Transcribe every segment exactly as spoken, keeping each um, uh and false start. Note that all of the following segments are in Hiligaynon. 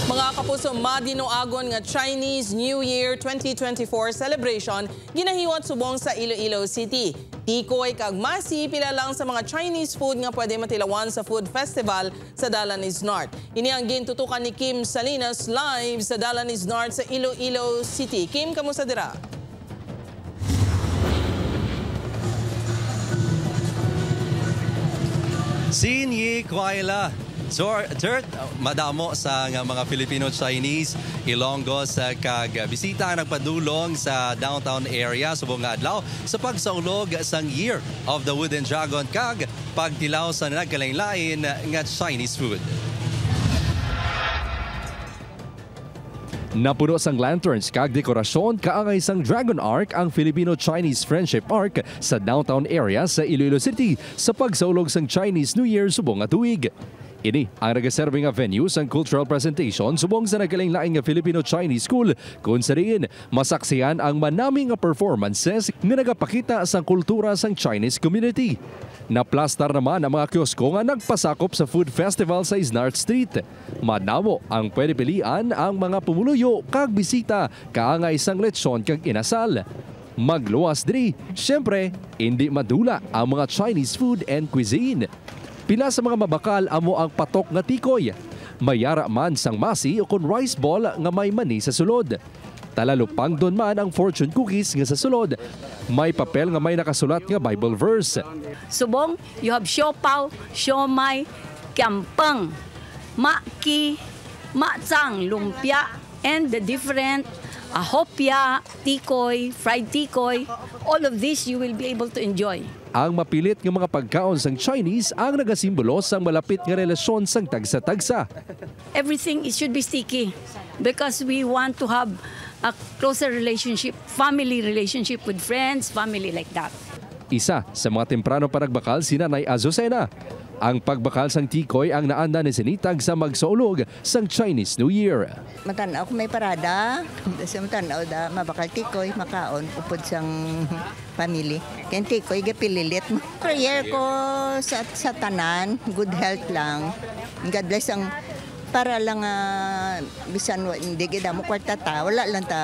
Mga kapuso, madinuagon nga Chinese New Year twenty twenty-four celebration ginahiwat subong sa Iloilo City. Tikoy kag masi pila lang sa mga Chinese food nga pwede matilawan sa food festival sa Dalan Is North. Ini ang gintutukan ni Kim Salinas live sa Dalan Is North sa Iloilo City. Kim, kamusta dira? Sin Yi Kuai La. Sir, Dirt, madamo sa nga mga Filipino-Chinese, Ilonggos, ah, kag bisita ang nagpadulong sa downtown area subong nga adlaw sa pagsaulog sang Year of the Wooden Dragon kag pagtilaw sa nagkalainlain nga Chinese food. Napuno sang lanterns kag dekorasyon kaangay sang Dragon Arc ang Filipino-Chinese Friendship Arc sa downtown area sa Iloilo City sa pagsaulog sang Chinese New Year subong nga tuig. Ini ang nagaserbi nga venue sang cultural presentation subong sa nagkalainlain nga Filipino-Chinese school, kun sa diin masaksihan ang manami nga performances nga nagapakita sang kultura sang Chinese community. Naplastar naman ang mga kiosko nga nagpasakop sa food festival sa Isnart Street. Madamo ang pwede pilian ang mga pumuluyo kag bisita kaangay sang lechon kag inasal. Magluwas diri, siyempre, indi madula ang mga Chinese food and cuisine. Pila sa mga mabakal amo ang patok nga tikoy. May yara man sang masi ukon rice ball nga may mani sa sulod. Talalupangdon man ang fortune cookies nga sa sulod may papel nga may nakasulat nga Bible verse. Subong, you have siopaw, siomai, kiampang, maki, matsang, lumpia, and the different, uh, hopia, tikoy, fried tikoy. All of this you will be able to enjoy. Ang mapilit nga mga pagkaon sang Chinese ang nagasimbolo sang malapit nga relasyon sang tagsa-tagsa. Everything is, should be sticky because we want to have a closer relationship, family relationship with friends, family like that. Isa sa mga temprano pa nagbakal si Nanay Azucena. Ang pagbakal sang tikoy ang naanda ni sinitag sa magsaulog sang Chinese New Year. Matan-aw ko may parada, sa matan-aw da, mabakal tikoy, makaon, upod sang family. Kaya tikoy, gapililit mo. Prayer ko sa, sa tanan, good health lang. God bless ang, para lang, ah, bisan wa, hindi gid mo kwarta ta, wala lang ta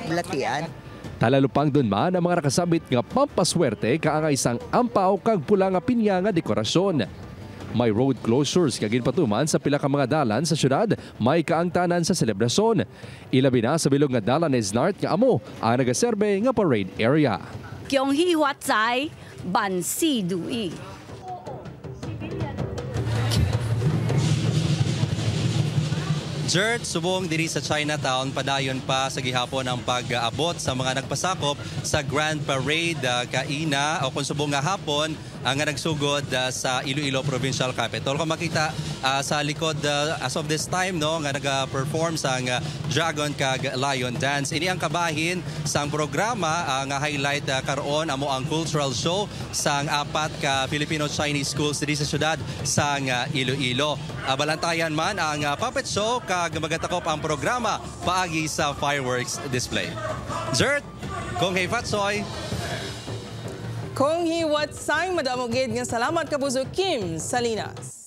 bulatian. Talalupangdon man ang mga nakasabit nga pampaswerte kaangay sang ampaw kag pula nga pinya nga dekorasyon. May road closures nga ginpatuman sa pila ka mga dalan sa syudad, may kaangtanan sa selebrasyon. Ilabi na sa bilog nga dalan ni Snart nga amo ang nagaserbe nga parade area. Kyung Hee Huat Sai, Ban Si Dui. Dirt, subong diri sa Chinatown, padayon pa sa gihapon ang pag-abot sa mga nagpasakop sa Grand Parade, ah, kaina o kung subong nga hapon, ah, nga nagsugod, ah, sa Iloilo Provincial Capitol. Kung makita, ah, sa likod, ah, as of this time, no, nga naga-perform sang, ah, Dragon kag Lion Dance. Ini ang kabahin sang programa, ah, nga highlight, ah, karon amo ang cultural show sang apat ka Filipino-Chinese schools diri sa siyudad sang, ah, Iloilo. Ah, balantayan man ang, ah, puppet show kag magatakop ang programa paagi sa fireworks display. Zert, Kong Hei Fatsoy. Kong Hei Watsang, madamo gid nga salamat, Kapuso Kim Salinas.